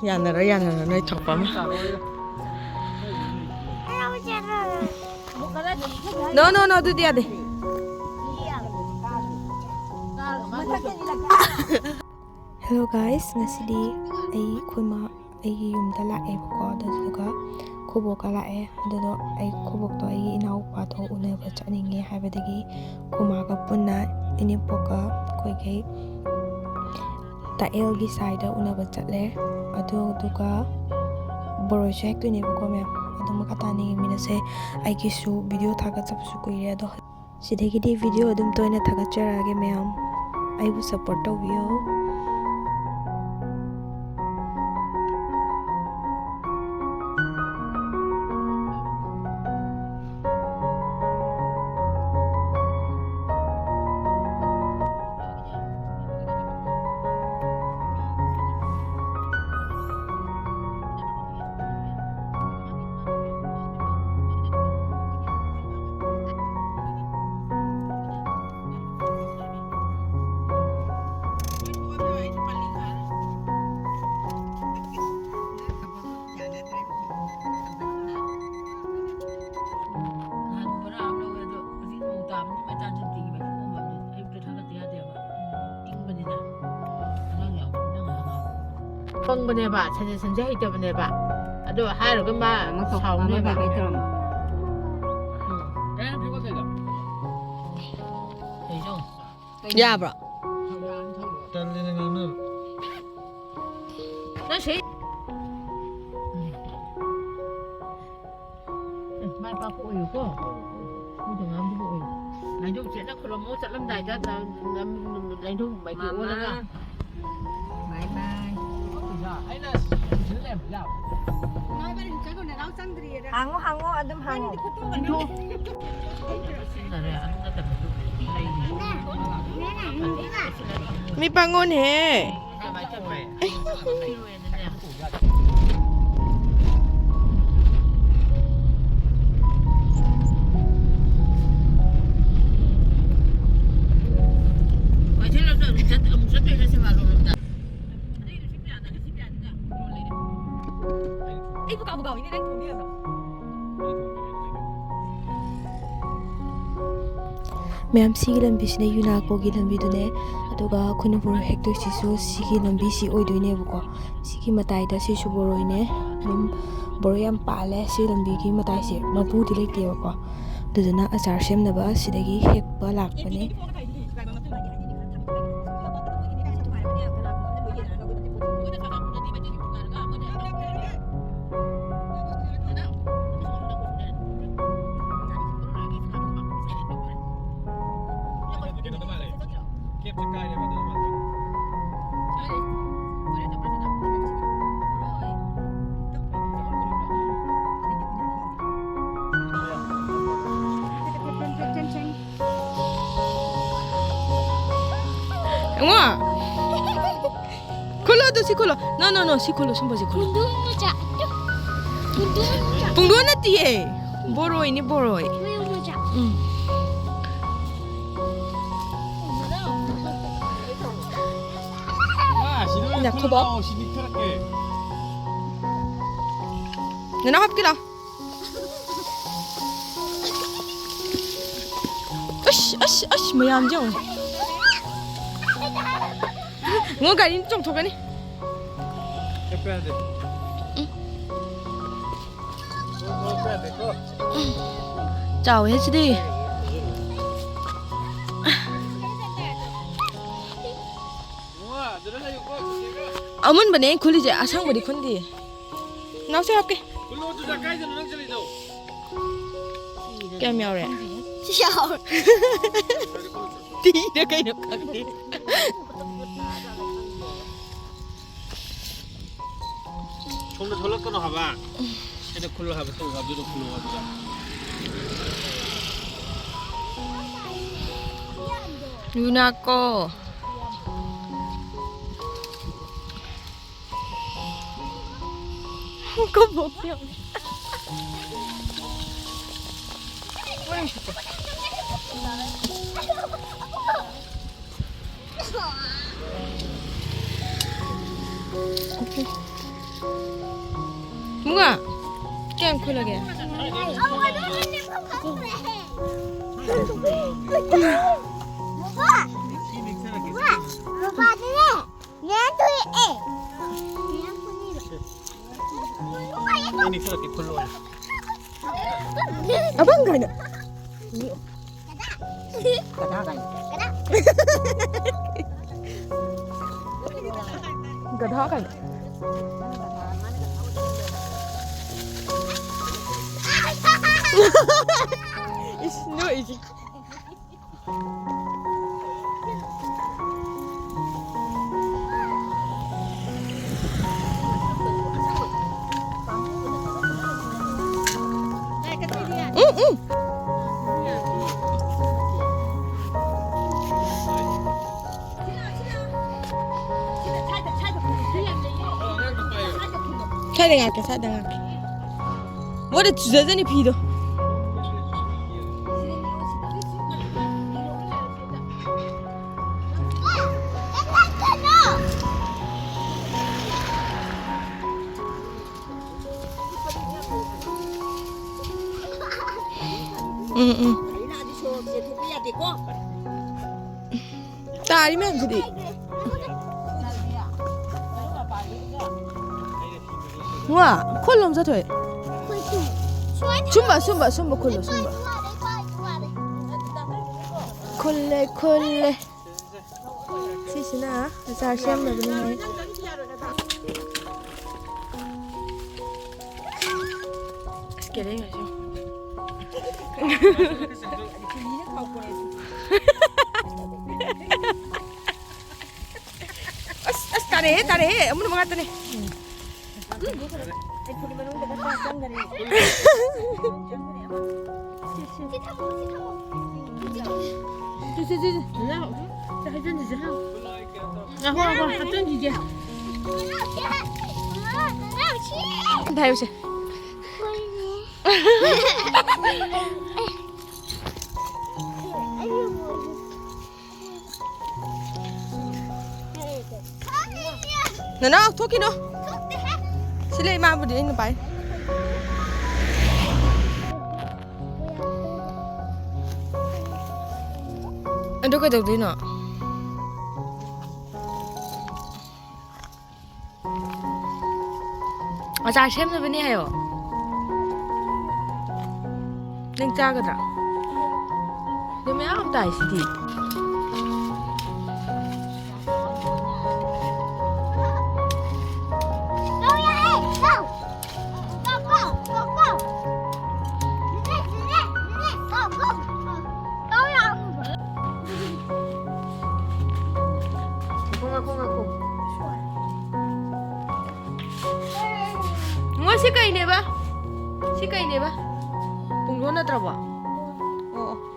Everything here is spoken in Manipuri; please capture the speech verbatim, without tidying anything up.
ꯌꯥꯅꯔꯣꯏ, ꯌꯥꯅꯔꯣꯏ, ꯅꯣꯏ ꯊꯣꯛꯄ ꯑꯃ꯫ No, no, no, ꯑꯗꯨꯗꯤ ꯌꯥꯗꯦ꯫ Hello guys, ꯉꯁꯤꯗꯤ ꯑꯩ ꯑꯩꯈꯣꯏ ꯃꯥ ꯑꯩꯒꯤ ꯌꯨꯝꯗ ꯂꯥꯛꯑꯦꯕꯀꯣ꯫ ꯑꯗꯨꯗꯨꯒ ꯈꯨꯕꯣꯛꯀ ꯂꯥꯛꯑꯦ꯫ ꯑꯗꯨꯗꯣ ꯑꯩ ꯈꯨꯕꯣꯛꯇꯣ ꯑꯩꯒꯤ ꯏꯅꯥꯎꯄꯥꯗꯣ ꯎꯅꯕ ꯆꯠꯅꯤꯡꯉꯦ ꯍꯥꯏꯕꯗꯒꯤ ꯈꯨꯃꯥꯒ ꯄꯨꯟꯅ ꯏꯅꯦꯄꯣꯛꯀ ꯑꯩꯈꯣꯏꯒꯤ ꯇꯥꯛꯑꯦꯜꯒꯤ ꯁꯥꯏꯗ ꯎꯅꯕ ꯆꯠꯂꯦ꯫ ꯑꯗꯨꯗꯨꯒ ꯕꯣꯔꯣꯏꯁꯨ ꯍꯦꯛꯇꯣꯏꯅꯦꯕꯀꯣ ꯃꯌꯥꯝ꯫ ꯑꯗꯨ ꯃꯈꯥ ꯇꯥꯅ ꯌꯦꯡꯃꯤꯟꯅꯁꯦ꯫ ꯑꯩꯒꯤꯁꯨ ꯚꯤꯗꯤꯑꯣ ꯊꯥꯒꯠꯆꯕꯁꯨ ꯀꯨꯏꯔꯦ꯫ ꯑꯗꯣ ꯁꯤꯗꯒꯤꯗꯤ ꯚꯤꯗꯤꯑꯣ ꯑꯗꯨꯝ ꯇꯣꯏꯅ ꯊꯥꯒꯠꯆꯔꯛꯑꯒꯦ ꯃꯌꯥꯝ꯫ ꯑꯩꯕꯨ ꯁꯞꯄꯣꯔꯠ ꯇꯧꯕꯤꯌꯨ꯫ ꯅꯍꯥꯟ ꯕꯣꯔꯥ ꯑꯃ ꯂꯧꯋꯦ, ꯑꯗꯣ ꯍꯧꯖꯤꯛ ꯅꯣꯡ ꯇꯥꯕꯅꯤꯅ ꯃꯩꯇꯥꯟ ꯁꯨꯝ ꯇꯤꯡꯉꯤ, ꯃꯩꯐꯨ ꯑꯃ ꯑꯗꯨ ꯑꯌꯨꯛꯇ ꯊꯥꯒꯠꯇ ꯌꯥꯗꯦꯕ꯫ ꯏꯪꯕꯅꯤꯅ꯫ ꯑꯉꯥꯡ ꯌꯥꯎꯕꯅꯤꯅ ꯉꯥꯏꯍꯥꯛ ꯉꯥꯏꯍꯥꯛ꯫ ꯄꯪꯕꯅꯦꯕ, ꯁꯖꯦꯁꯟꯁꯦ ꯍꯩꯇꯕꯅꯦꯕ꯫ ꯑꯗꯣ ꯍꯥꯏꯔꯨꯔꯒ ꯃꯥ ꯑꯃꯈꯛ ꯁꯥꯎꯅꯦꯕ꯫ ꯑꯃꯈꯛ ꯍꯩꯇ꯭ꯔꯕꯅꯦ꯫ ꯎꯝ꯫ ꯀꯩꯅꯣ? ꯌꯥꯕ꯭ꯔꯣ? ꯇꯜꯂꯦꯅ ꯉꯥꯡꯅꯕ꯫ ꯅꯪ ꯁꯤ ꯃꯥꯏ ꯄꯥꯛꯄ ꯑꯣꯏꯌꯨꯀꯣ꯫ ꯃꯤꯗ ꯉꯥꯡꯕꯤꯕ ꯑꯣꯏꯌꯨ꯫ ꯂꯥꯏꯙꯧ ꯆꯦꯠꯅ ꯈꯨꯔꯨꯝꯃꯣ ꯆꯠꯂꯝꯗꯥꯏꯗ ꯂꯥꯏꯙꯧ ꯃꯥꯏꯀꯩ ꯑꯣꯜꯂꯒ꯫ ꯕꯥꯏ ꯕꯥꯏ꯫ ꯑꯩꯅ ꯁꯤꯜ ꯂꯩꯔꯝꯕ ꯌꯥꯕ꯫ ꯍꯥꯡꯉꯣ, ꯍꯥꯡꯉꯣ, ꯑꯗꯨꯝ ꯍꯥꯡꯉꯣ꯫ ꯁꯤꯖꯤꯟꯅꯔꯦ, ꯑꯗꯨ ꯅꯠꯇꯕꯗꯨ ꯂꯩꯔꯤ꯫ ꯃꯤ ꯄꯥꯡꯉꯣꯟꯍꯦ꯫ ꯀꯩꯊꯦꯜ ꯂꯣꯝꯗ ꯑꯃꯨꯛ ꯆꯠ-, ꯑꯃꯨꯛ ꯆꯠꯇꯣꯏꯔ ꯁꯤꯕꯥ ꯂꯣꯝꯗ? ꯀꯥꯕꯨ ꯀꯥꯎꯏꯅꯦ ꯅꯪ ꯊꯣꯡꯕꯤꯔꯕ꯭ꯔꯣ? ꯃꯌꯥꯝ, ꯁꯤꯒꯤ ꯂꯝꯕꯤꯁꯤꯅ ꯌꯨꯅꯥꯀꯣꯒꯤ ꯂꯝꯕꯤꯗꯨꯅꯦ꯫ ꯑꯗꯨꯒ ꯑꯩꯈꯣꯏꯅ ꯕꯣꯔꯣꯏ ꯍꯦꯛꯇꯣꯏꯁꯤꯁꯨ ꯁꯤꯒꯤ ꯂꯝꯕꯤꯁꯤ ꯑꯣꯏꯗꯣꯏꯅꯦꯕꯀꯣ꯫ ꯁꯤꯒꯤ ꯃꯇꯥꯏꯗ ꯁꯤꯁꯨ ꯕꯣꯔꯣꯏꯅꯦ꯫ ꯑꯗꯨꯝ ꯕꯣꯔꯣꯏ ꯌꯥꯝ ꯄꯥꯜꯂꯦ ꯁꯤ ꯂꯝꯕꯤꯒꯤ ꯃꯇꯥꯏꯁꯦ, ꯃꯄꯨꯗꯤ ꯂꯩꯇꯦꯕꯀꯣ꯫ ꯑꯗꯨꯗꯨꯅ ꯑꯆꯥꯔ ꯁꯦꯝꯅꯕ ꯁꯤꯗꯒꯤ ꯍꯦꯛꯄ ꯂꯥꯛꯄꯅꯦ꯫ ꯉꯣ꯫ ꯈꯨꯜꯂꯣ ꯑꯗꯨ, ꯁꯤ ꯈꯨꯜꯂꯣ꯫ No, no, no, ꯁꯤ ꯈꯨꯜꯂꯣ, ꯁꯨꯝꯕꯁꯤ ꯈꯨꯜꯂꯣ꯫ ꯍꯨꯟꯗꯣꯛ ꯃꯆꯥ꯫ ꯍꯨꯟꯗꯣꯛ ꯃꯆꯥ꯫ ꯄꯨꯡꯗꯣꯟ ꯅꯠꯇꯤꯌꯦ꯫ ꯕꯣꯔꯣꯏꯅꯤ, ꯕꯣꯔꯣꯏ꯫ ꯃꯌꯥꯝ ꯃꯆꯥ꯫ ꯎꯝ꯫ ꯏꯅꯥ ꯈꯨꯕꯥ꯫ ꯅꯅꯥ ꯍꯥꯞꯀꯦ ꯂꯥꯎ꯫ ꯑꯁ, ꯑꯁ, ꯑꯁ, ꯃꯌꯥꯝꯁꯦ ꯌꯦꯡꯉꯣ꯫ ꯉꯣ, ꯒꯥꯔꯤ ꯆꯣꯡꯊꯣꯛꯀꯅꯤ꯫ ꯆꯠꯄ ꯌꯥꯗꯦ꯫ ꯎꯝ꯫ ꯆꯥꯎꯋꯦꯍꯦ ꯁꯤꯗꯤ꯫ ꯑꯃꯨꯟꯕꯅꯦ ꯑꯩꯅ ꯈꯨꯜꯂꯤꯁꯦ, ꯑꯁꯪꯕꯗꯤ ꯈꯨꯟꯗꯤꯌꯦ꯫ ꯅꯥꯎꯁꯦ ꯍꯥꯞꯀꯦ꯫ ꯈꯨꯜꯂꯣ ꯑꯗꯨꯗ, ꯀꯥꯏꯗꯅꯣ ꯅꯪ ꯆꯠꯂꯤꯗꯣ? ꯀꯌꯥꯝ ꯌꯥꯎꯔꯦ? ꯁꯤ ꯌꯥꯎꯔꯦ꯫ ꯄꯤꯔ ꯀꯩꯅꯣ ꯈꯪꯗꯦ꯫ ꯁꯣꯝꯗ ꯊꯣꯛꯂꯛꯀꯅꯣ ꯍꯥꯏꯕ꯫ ꯁꯤꯗ ꯈꯨꯜꯂꯣ ꯍꯥꯏꯕ, ꯇꯧ ꯍꯥꯏꯕꯗꯨꯗ ꯈꯨꯜꯂꯣ ꯍꯥꯏꯕꯗ꯫ ꯌꯨꯅꯥꯀꯣ꯫ ꯀꯕꯣꯛ ꯌꯥꯎꯔꯦ꯫ ꯉꯥ, ꯀꯌꯥꯝ ꯈꯨꯜꯂꯒꯦ? ꯃꯄꯥꯗꯨꯅꯦ ꯃꯌꯥꯝ ꯊꯣꯛꯂꯛꯑꯦ꯫ ꯑꯩ ꯅꯤꯡꯁꯤꯡꯂꯛꯀꯦ ꯈꯨꯜꯂꯣ꯫ ꯑꯕꯪ ꯀꯥꯏꯅ꯫ ꯀꯗꯥ ꯀꯥꯏꯅ꯫ ꯒꯙꯥ ꯀꯥꯏꯅ꯫ ꯏꯁ ꯅꯣꯛꯏꯁꯤ꯫ ꯎꯝ ꯎꯝ꯫ ꯁ꯭ꯋꯥꯏꯗ ꯉꯥꯛꯀꯦ, ꯁ꯭ꯋꯥꯏꯗ ꯉꯥꯛꯀꯦ꯫ ꯃꯣꯏꯗ ꯆꯨꯖꯖꯅꯤ ꯐꯤꯗꯣ꯫ ꯎꯝ ꯎꯝ꯫ ꯇꯥꯔꯤ ꯃꯌꯥꯝꯁꯤꯗꯤ꯫ ꯋꯥ ꯈꯨꯜꯂꯣꯝ ꯆꯠꯊꯣꯛꯑꯦ꯫ ꯁꯨꯝꯕ ꯁꯨꯝꯕ ꯁꯨꯝꯕ ꯈꯨꯜꯂꯣ ꯁꯨꯝꯕ꯫ ꯈꯨꯜꯂꯦ ꯈꯨꯜꯂꯦ꯫ ꯁꯤꯁꯤꯅ ꯑꯆꯥꯔ ꯁꯦꯝꯅꯕꯅꯤ ꯍꯥꯏ꯫ ꯑꯁ ꯀꯦꯔꯦ ꯉꯥꯏꯁꯨ꯫ ꯑꯁ ꯑꯁ ꯇꯥꯔꯦꯍꯦ ꯇꯥꯔꯦꯍꯦ ꯑꯃꯨꯟꯕ ꯉꯥꯛꯇꯅꯦ꯫ ꯉꯥꯏꯈꯣ ꯉꯥꯏꯈꯣ ꯍꯥꯞꯆꯤꯟꯈꯤꯒꯦ꯫ ꯍꯥꯏꯌꯨꯁꯦ꯫ ꯅꯅꯥꯎ ꯊꯣꯛꯈꯤꯅꯣ꯫ ꯁꯤ ꯂꯩ, ꯃꯥꯕꯨꯗꯤ ꯑꯩꯅ ꯄꯥꯏ꯫ ꯑꯗꯨ ꯀꯩꯗꯧꯗꯣꯏꯅꯣ? ꯑꯆꯥꯔ ꯁꯦꯝꯅꯕꯅꯦ ꯍꯥꯏꯌꯣ꯫ ꯅꯪ ꯆꯥꯒꯗ꯭ꯔꯥ? ꯑꯗꯨ ꯃꯌꯥꯝ ꯇꯥꯏ ꯁꯤꯗꯤ꯫ ꯉꯥꯏꯈꯣ, ꯉꯥꯏꯈꯣ, ꯉꯥꯏꯈꯣ꯫ ꯉꯣ, ꯁꯤ ꯀꯩꯅꯦꯕ? ꯁꯤ ꯀꯩꯅꯦꯕ? ꯄꯨꯡꯗꯣꯟ ꯅꯠꯇ꯭ꯔꯕꯣ? ꯑꯣ, ꯑꯣ꯫